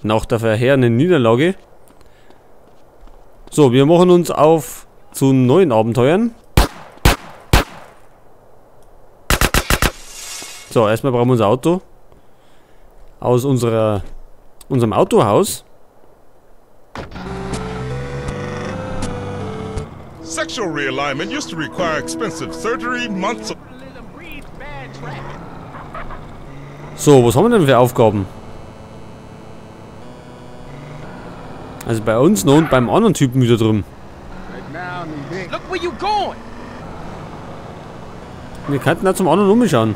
Nach der verheerenden Niederlage. So, wir machen uns auf zu neuen Abenteuern. So, erstmal brauchen wir unser Auto. Aus unserem Autohaus. Sexual realignment used to require expensive surgery, months of. So, was haben wir denn für Aufgaben? Also bei uns noch und beim anderen Typen wieder drin. Wir könnten auch zum anderen umschauen.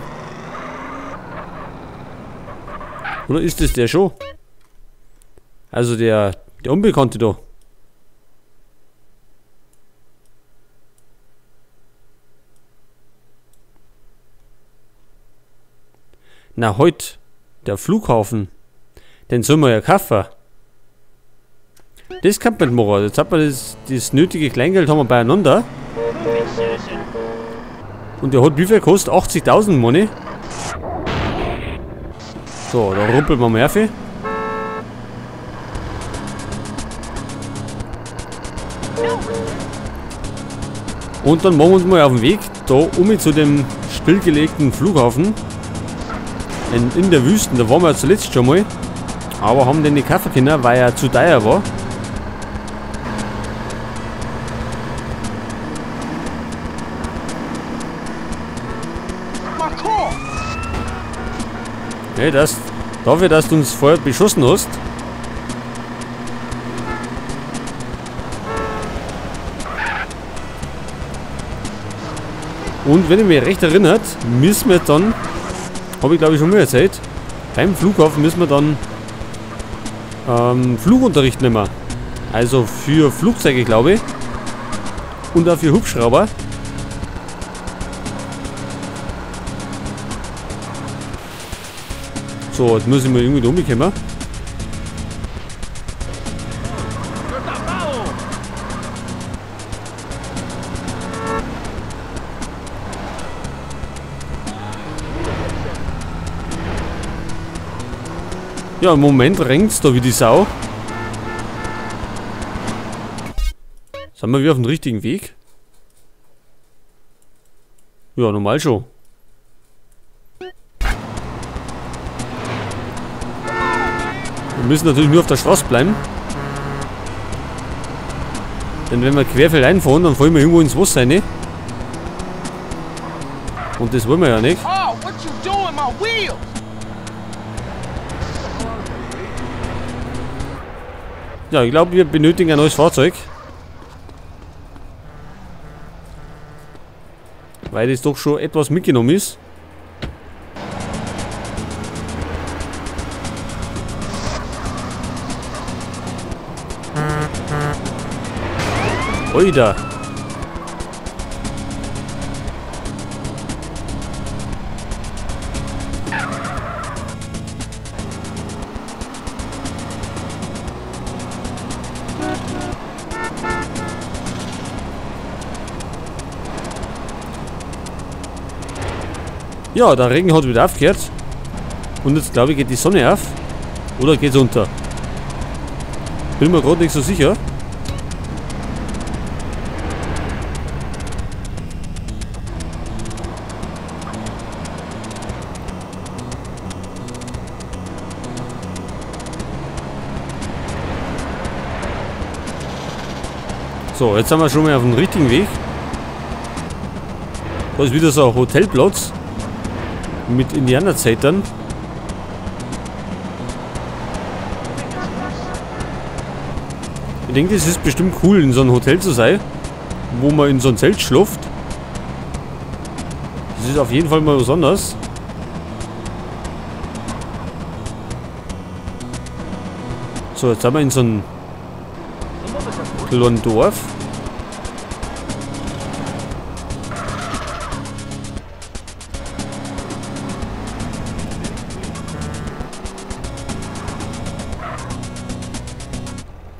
Oder ist das der schon? Also der Unbekannte da. Na heut, der Flughafen. Den sollen wir ja kaufen. Das kann man machen. Jetzt hat man das nötige Kleingeld haben wir beieinander. Und der hat wie viel gekostet? 80.000 Money. So, da rumpelt man mehr viel. Und dann machen wir uns mal auf den Weg da um zu dem stillgelegten Flughafen. In der Wüste, da waren wir ja zuletzt schon mal. Aber haben den nicht kaufen können, weil er zu teuer war. Hey, dafür, dass du uns vorher beschossen hast. Und wenn ich mich recht erinnert, müssen wir dann, habe ich glaube ich schon mal erzählt, beim Flughafen müssen wir dann Flugunterricht nehmen. Also für Flugzeuge, glaube ich. Und auch für Hubschrauber. So, jetzt muss ich mal irgendwie da umkommen. Ja, im Moment regnt's da wie die Sau. Sind wir wieder auf dem richtigen Weg? Ja, normal schon. Wir müssen natürlich nur auf der Straße bleiben. Denn wenn wir querfeld einfahren, dann fallen wir irgendwo ins Wasser rein. Und das wollen wir ja nicht. Ja, ich glaube, wir benötigen ein neues Fahrzeug. Weil das doch schon etwas mitgenommen ist. Oida. Ja, der Regen hat wieder aufgehört. Und jetzt glaube ich geht die Sonne auf. Oder geht's unter? Bin mir gerade nicht so sicher. So, jetzt sind wir schon mal auf dem richtigen Weg. Da ist wieder so ein Hotelplatz mit Indianerzeltern. Ich denke, das ist bestimmt cool, in so einem Hotel zu sein, wo man in so einem Zelt schläft. Das ist auf jeden Fall mal besonders. So, jetzt sind wir in so einem kleinen Dorf.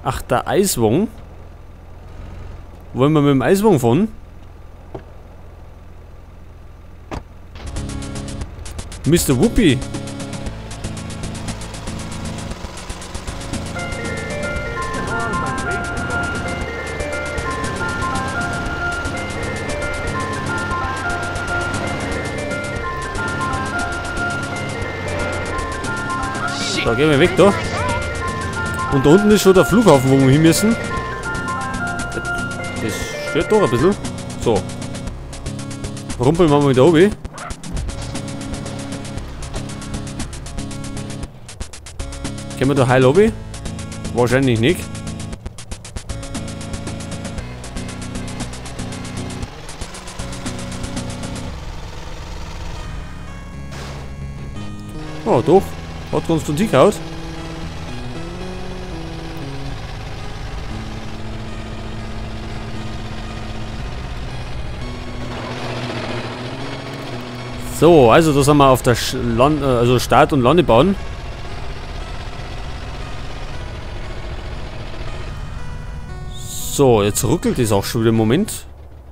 Ach, der Eiswagen. Wollen wir mit dem Eiswagen fahren? Mr. Whoopi. Da gehen wir weg da. Und da unten ist schon der Flughafen, wo wir hin müssen. Das stört doch ein bisschen. So. Rumpeln wir mal wieder oben. Können wir da heil oben? Wahrscheinlich nicht. Oh, doch. Hat ganz gut hingehauen. So, also da sind wir auf der also Start- und Landebahn. So, jetzt ruckelt es auch schon wieder im Moment.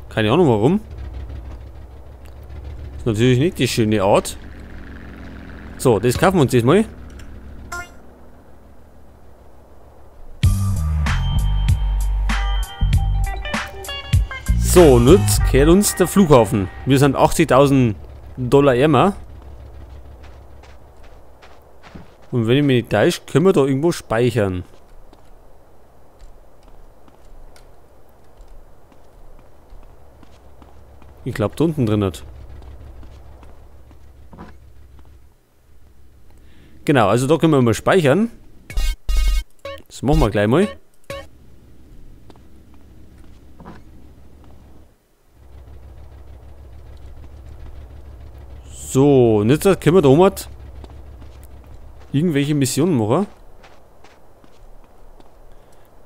Keine Ahnung warum. Ist natürlich nicht die schöne Art. So, das kaufen wir uns jetzt mal. So, und jetzt kehrt uns der Flughafen. Wir sind 80.000 Dollar ärmer. Und wenn ich mich nicht täusche, können wir da irgendwo speichern. Ich glaube, da unten drin hat. Genau, also da können wir mal speichern. Das machen wir gleich mal. So, und jetzt können wir da oben irgendwelche Missionen machen.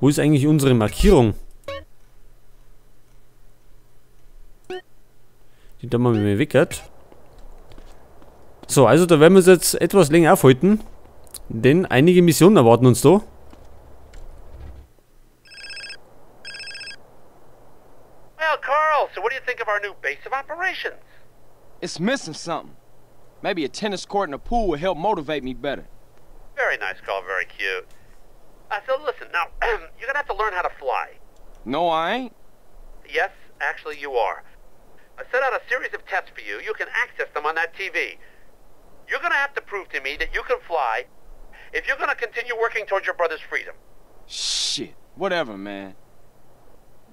Wo ist eigentlich unsere Markierung? Die da mal mit mir weg hat. So, also da werden wir uns jetzt etwas länger aufhalten, denn einige Missionen erwarten uns da. Well, Carl, so what do you think of our new base of operations? It's missing something. Maybe a tennis court and a pool would help motivate me better. Very nice, Carl, very cute. So listen, now, you're gonna have to learn how to fly. No, I ain't. Yes, actually you are. I set out a series of tests for you. You can access them on that TV. You're gonna have to prove to me that you can fly if you're gonna continue working towards your brother's freedom. Shit, whatever, man.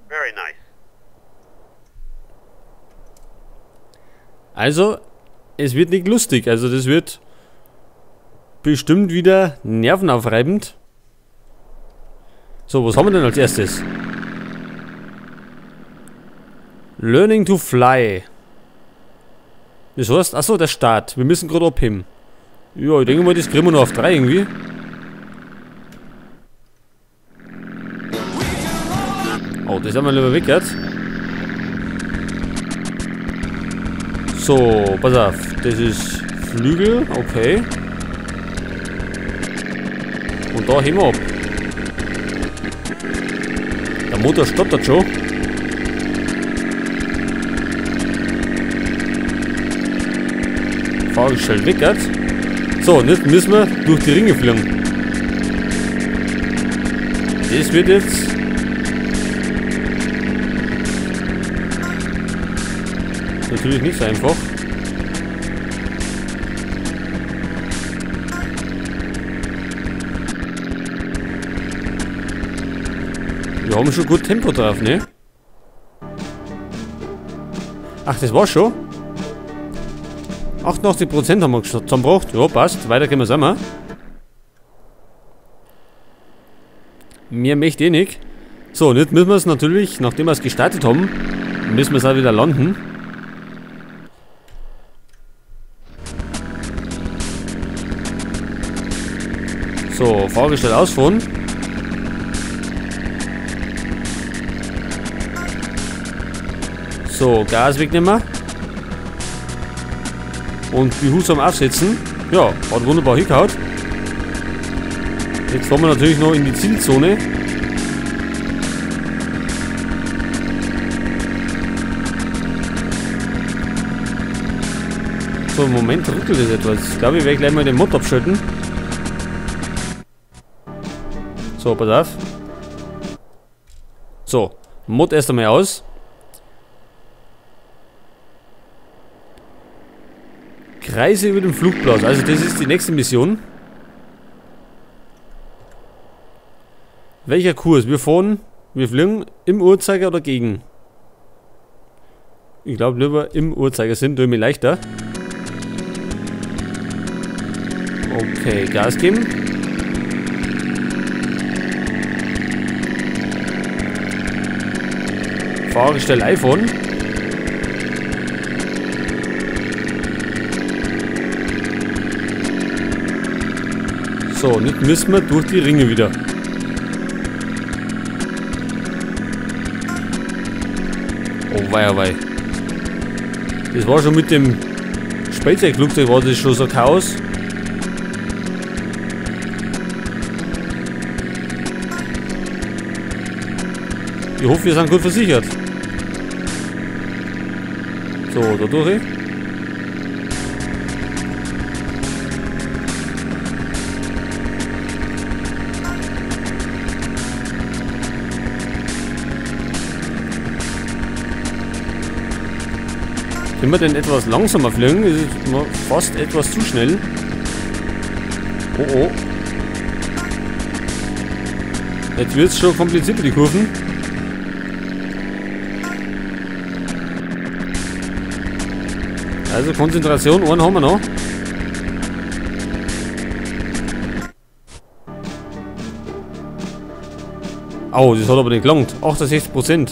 Very nice. Also, es wird nicht lustig. Also, das wird bestimmt wieder nervenaufreibend. So, was haben wir denn als erstes? Learning to fly. Das heißt, achso, der Start. Wir müssen gerade abheben. Ja, ich denke mal, das kriegen wir noch auf 3 irgendwie. Oh, das haben wir lieber weg jetzt. So, pass auf. Das ist Flügel, okay. Und da heben wir ab. Der Motor stottert schon. Fahrgestell weg hat. So, und jetzt müssen wir durch die Ringe fliegen. Das wird jetzt natürlich nicht so einfach. Wir haben schon gut Tempo drauf, ne? Ach, das war's schon. 88% haben wir zusammengebracht. Ja, passt. Weiter können wir es auch mal. Mehr möchte ich nicht. So, und jetzt müssen wir es natürlich, nachdem wir es gestartet haben, müssen wir es auch wieder landen. So, Fahrgestell ausfahren. So, Gas wegnehmen. Und behutsam aufsetzen. Ja, hat wunderbar hingehauen. Jetzt fahren wir natürlich noch in die Zielzone. So, im Moment ruckelt es etwas. Ich glaube, ich werde gleich mal den Mod abschalten. So, pass auf. So, Mod erst einmal aus. Kreise über dem Flugplatz. Also das ist die nächste Mission. Welcher Kurs? Wir fahren, wir fliegen im Uhrzeiger oder gegen? Ich glaube lieber im Uhrzeigersinn, tue ich mir leichter. Okay, Gas geben. Fahrgestell iPhone. So, und jetzt müssen wir durch die Ringe wieder. Oh wei, oh wei. Das war schon mit dem Spielzeugflugzeug, war das schon so Chaos. Ich hoffe, wir sind gut versichert. So, da durch. Können wir denn etwas langsamer fliegen? Das ist fast etwas zu schnell. Oh oh. Jetzt wird es schon komplizierter, die Kurven. Also Konzentration, einen haben wir noch. Au, das hat aber nicht gelangt. 68%.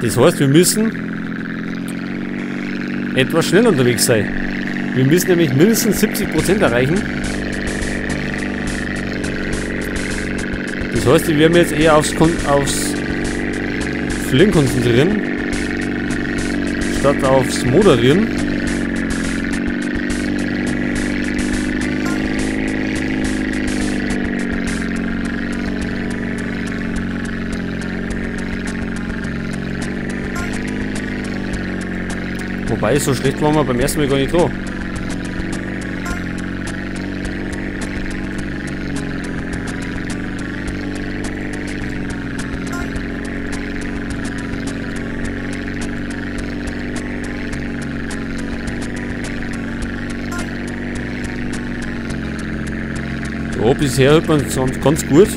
Das heißt, wir müssen etwas schneller unterwegs sein. Wir müssen nämlich mindestens 70% erreichen. Das heißt, wir werden jetzt eher aufs Fliegen konzentrieren, statt aufs Moderieren. Wobei, so schlecht waren wir beim ersten Mal gar nicht da. So, bisher hört man es ganz gut.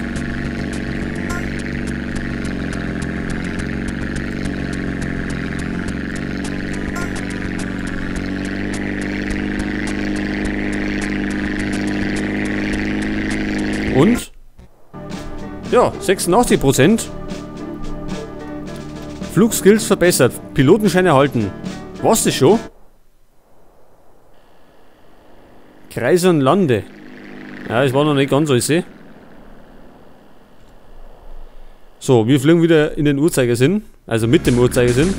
Und? Ja, 86%. Flugskills verbessert. Pilotenschein erhalten. War's das schon? Kreise und Lande. Ja, es war noch nicht ganz alles. So, wir fliegen wieder in den Uhrzeigersinn. Also mit dem Uhrzeigersinn.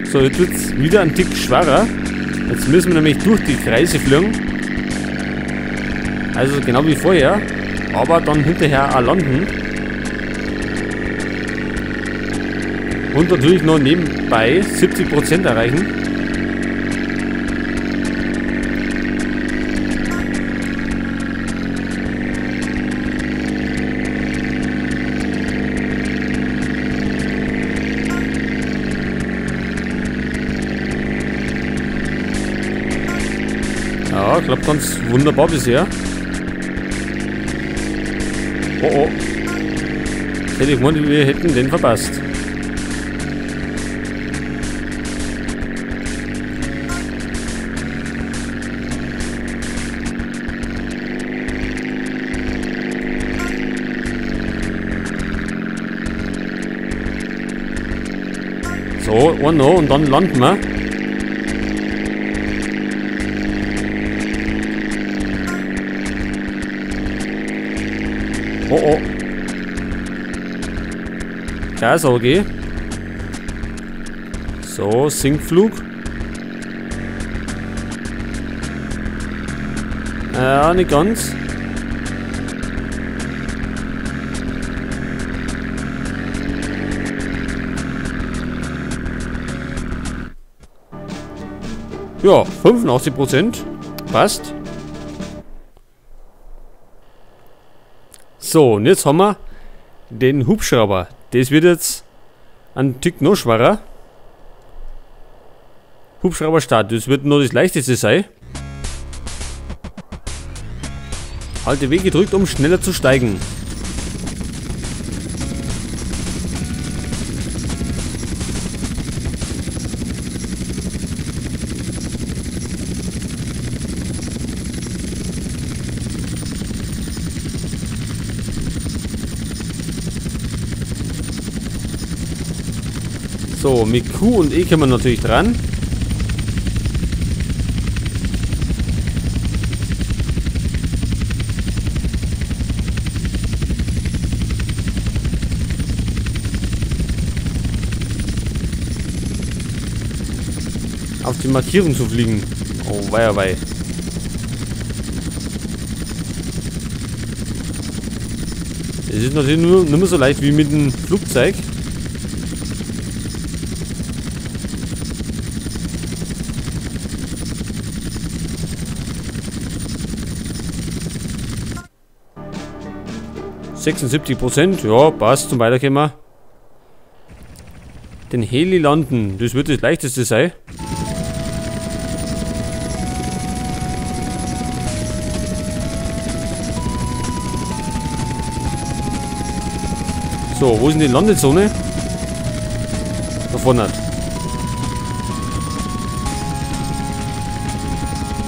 So, jetzt wird's wieder ein Tick schwerer. Jetzt müssen wir nämlich durch die Kreise fliegen. Also genau wie vorher, aber dann hinterher auch landen. Und natürlich noch nebenbei 70% erreichen. Ja, klappt ganz wunderbar bisher. Oh oh. Hätte ich gemeint, wir hätten den verpasst. So, one noch und dann landen wir. Oh oh. Gas AG. So, Sinkflug. Ja, nicht ganz. Ja, 85%. Passt. So, und jetzt haben wir den Hubschrauber. Das wird jetzt ein Tick noch schwerer. Hubschrauberstart, das wird nur das leichteste sein. Halte W gedrückt, um schneller zu steigen. So, mit Q und E können wir natürlich dran. Auf die Markierung zu fliegen. Oh, wei, oh wei. Es ist natürlich nur nicht mehr so leicht wie mit dem Flugzeug. %, ja, passt zum Weiterkommen. Den Heli landen, das wird das leichteste sein. So, wo ist denn die Landezone? Da vorne.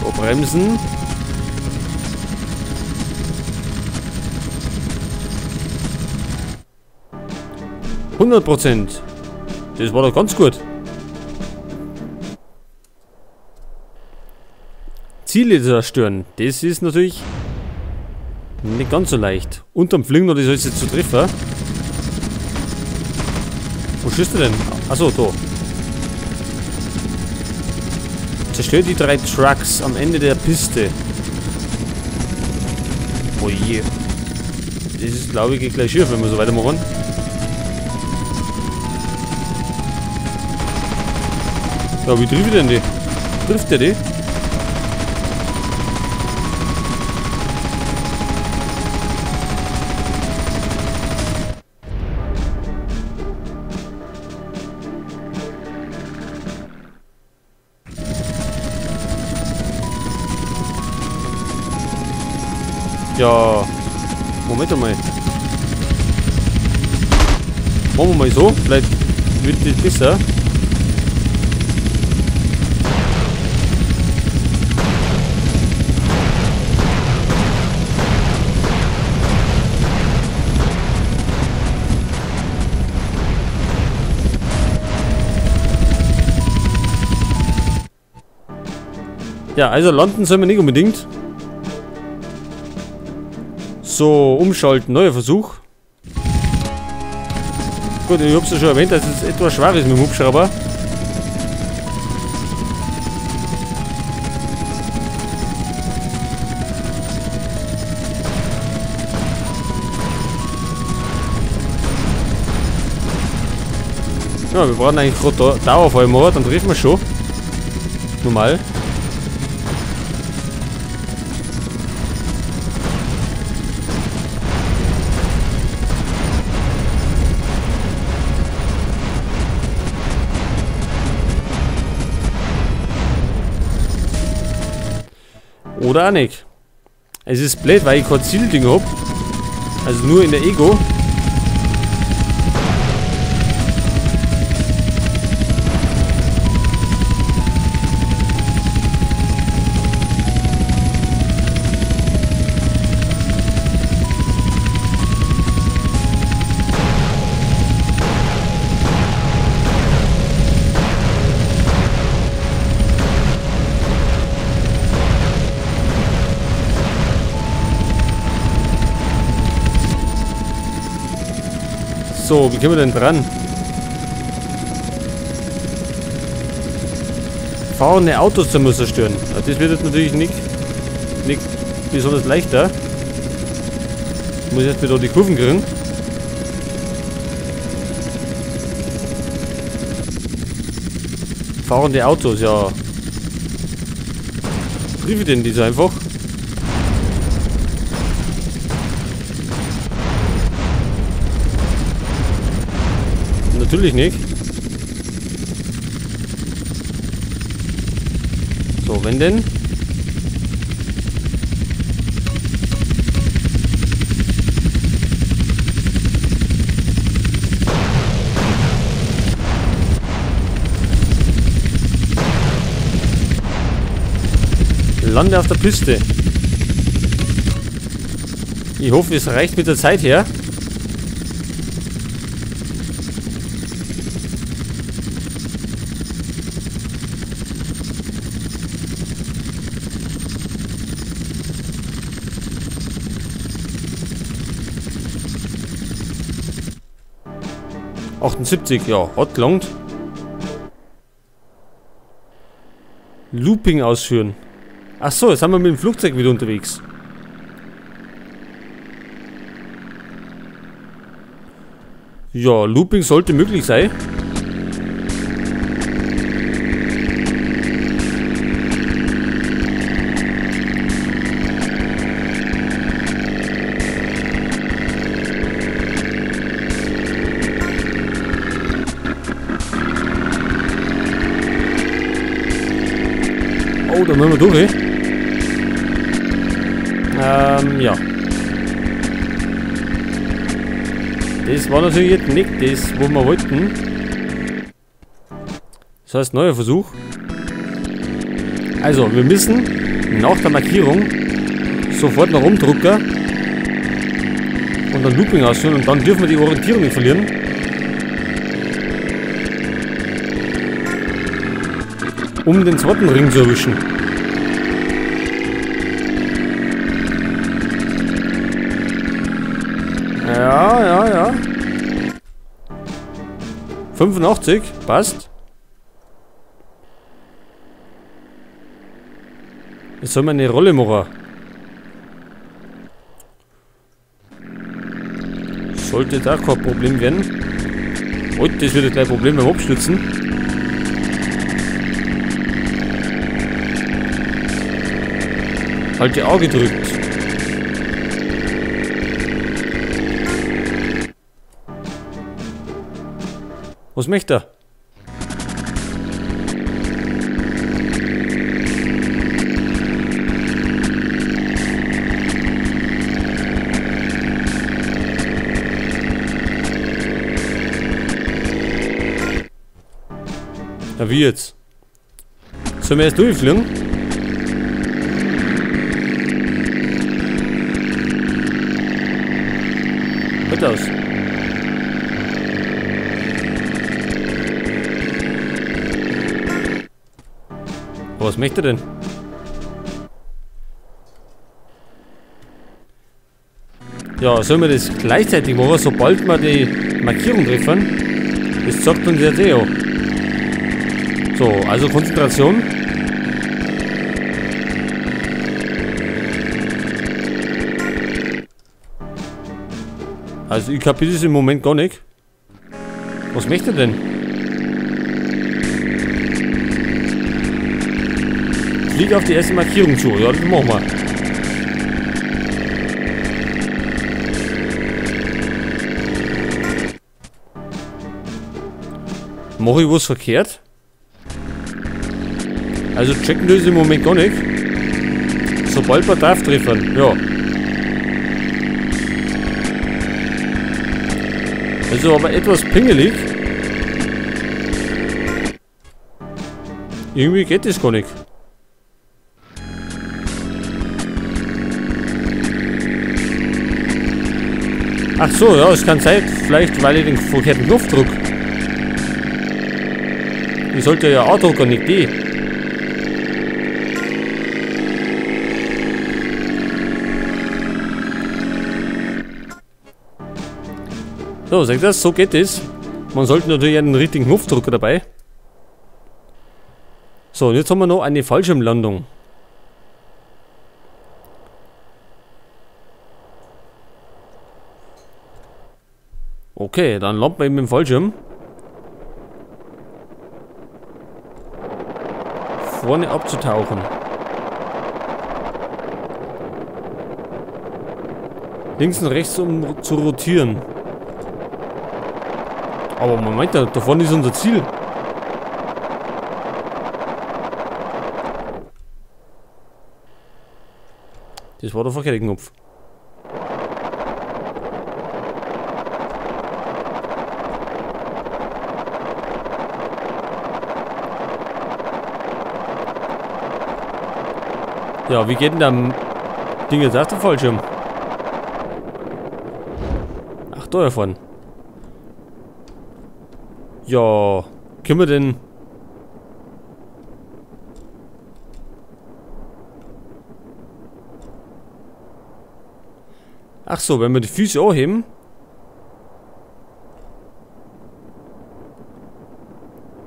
So, bremsen. %. Das war doch ganz gut. Ziele zerstören. Das ist natürlich nicht ganz so leicht. Unterm Fliegen noch das alles jetzt zu treffen. Wo schießt du denn? Achso, da. Zerstört die 3 Trucks am Ende der Piste. Oh je. Das ist, glaube ich, geht gleich schief, wenn wir so weitermachen. Ja, wie trifft denn die? Trifft der die? Ja, Moment mal. Machen wir mal so, vielleicht wird das besser. Ja, also landen sollen wir nicht unbedingt. So, umschalten, neuer Versuch. Gut, ich hab's ja schon erwähnt, dass es etwas schwer ist mit dem Hubschrauber. Ja, wir brauchen eigentlich gerade Dauerfeuer, dann treffen wir schon. Normal. Oder auch nicht. Es ist blöd, weil ich kein Zielding hab. Also nur in der Ego. So, wie kommen wir denn dran? Fahrende Autos zu zerstören. Das wird jetzt natürlich nicht besonders leichter. Ich muss erst wieder die Kurven kriegen. Fahrende Autos, ja. Triff ich denn diese einfach? Natürlich nicht. So, wenn denn? Lande auf der Piste. Ich hoffe, es reicht mit der Zeit her. ...78, ja, hat gelangt. Looping ausführen. Achso, jetzt sind wir mit dem Flugzeug wieder unterwegs. Ja, Looping sollte möglich sein. Oh, da müssen wir durch. Ja. Das war natürlich jetzt nicht das, wo wir wollten. Das heißt, neuer Versuch. Also, wir müssen nach der Markierung sofort nach oben drücken und dann Looping ausführen und dann dürfen wir die Orientierung nicht verlieren. Um den zweiten Ring zu erwischen. Ja, ja, ja. 85, passt. Jetzt soll man eine Rolle machen. Sollte da kein Problem werden. Oh, das wird gleich ein Problem beim Abstürzen. Halt die Auge gedrückt. Was möchte er? Na wie jetzt? Sollen wir erst durchfliegen? Gut aus. Was möchte er denn? Ja, sollen wir das gleichzeitig machen, sobald wir die Markierung treffen? Das sagt uns jetzt eh auch. So, also Konzentration. Also ich kapiere das im Moment gar nicht. Was möchte er denn? Flieg auf die erste Markierung zu. Ja, das machen wir. Mache ich was verkehrt? Also checken das im Moment gar nicht. Sobald wir drauf treffen, ja. Also aber etwas pingelig. Irgendwie geht das gar nicht. Ach so, ja, es kann sein, vielleicht weil ich den verkehrten Knopf drücke. Ich sollte ja A drücken, nicht D. So, seht ihr das? So geht es. Man sollte natürlich einen richtigen Knopfdrucker dabei. So, und jetzt haben wir noch eine Fallschirmlandung. Okay, dann landen wir eben mit dem Fallschirm. Vorne abzutauchen. Links und rechts, um zu rotieren. Aber Moment, da vorne ist unser Ziel. Das war der verkehrte Knopf. Ja, wie geht denn der Ding jetzt auf den Fallschirm? Ach, da erfahren. Ja, können wir denn... Ach so, wenn wir die Füße anheben...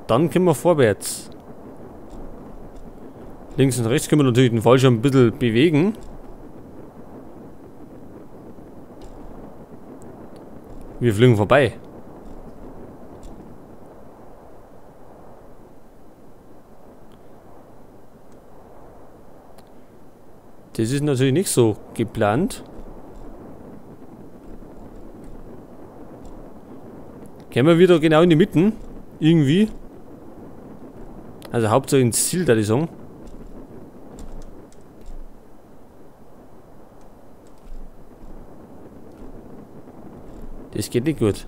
Dann können wir vorwärts. Links und rechts können wir natürlich den Fallschirm ein bisschen bewegen. Wir fliegen vorbei. Das ist natürlich nicht so geplant. Gehen wir wieder genau in die Mitte. Irgendwie. Also Hauptsache ins Ziel, da die sagen. Das geht nicht gut.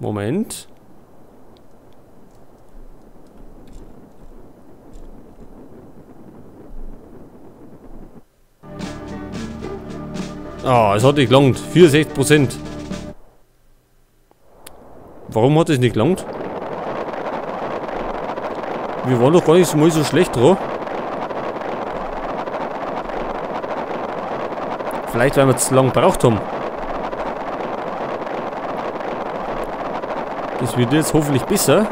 Moment. Ah, es hat nicht gelangt. 64%. Warum hat es nicht gelangt? Wir waren doch gar nicht mal so schlecht dran. Vielleicht, weil wir zu lange gebraucht haben. Das wird jetzt hoffentlich besser.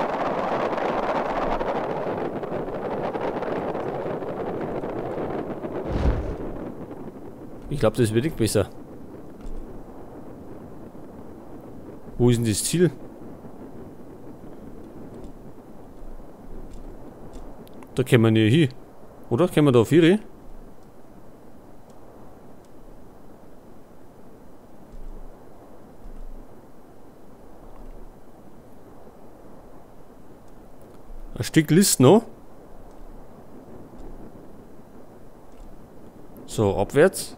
Ich glaube, das wird nicht besser. Wo ist denn das Ziel? Da können wir nicht hin. Oder? Können wir da auf ihre? Ein Stück List noch. So, abwärts.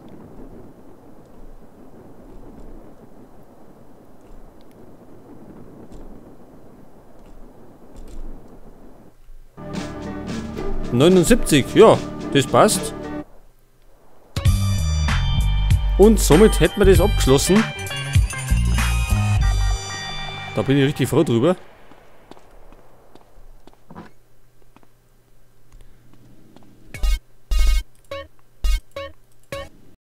...79, ja, das passt. Und somit hätten wir das abgeschlossen. Da bin ich richtig froh drüber.